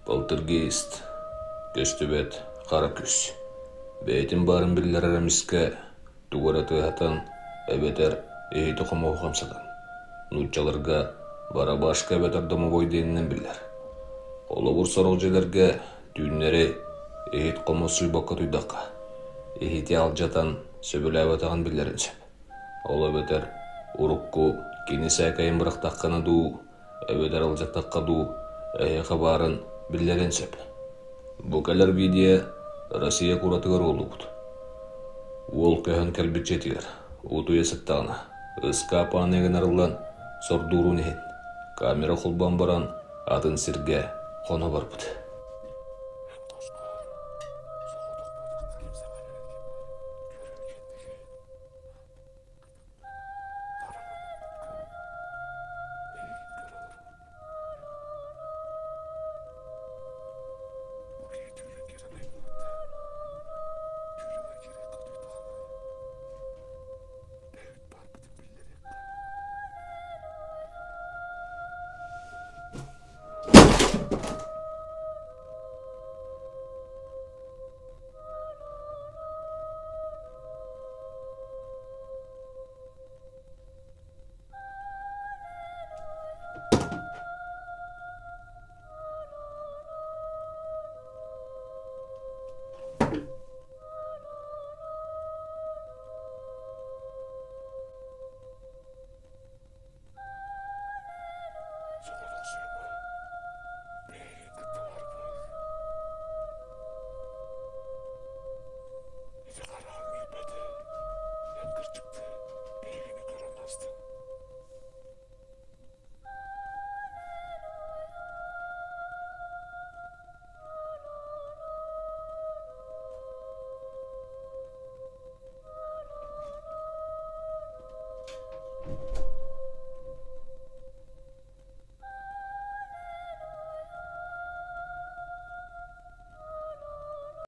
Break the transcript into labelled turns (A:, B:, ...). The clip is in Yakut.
A: Полтергейст, көстүбэт хара күүс. Бэйэтин баарын биллэрэр эмискэ тугу эрэ тыаһатан эбэтэр иһити-хомуоһу хамсатан, нууччаларга барабашка эбэтэр домовой диэнинэн биллэр. Холобур, сорох дьиэлэргэ түүннэри иһит-хомуос сууйбакка утуйдахха, иһити алдьатан сөбүлээбэтэҕин биллэрин сөп. Ол эбэтэр урукку кини сээкэйин бырахтаххына дуу, эбэтэр алдьаттахха дуу, эһиэхэ баарын биллэриэн сөп. Бу кэлэр видео Россия куоратыгар уоллубут. Уол көһөн кэлбит дьиэтигэр утуйа сыттаҕына, ыскаап аанын арыллан сордуурун иһин, камера холбоон баран атын сиргэ хоно барбыт.
B: Соҕотохсуйума, бэйэҕин кытта баар буол. Ити хараҕыҥ иирбэтэ, эн кырдьыкты биһигини көрөн астын.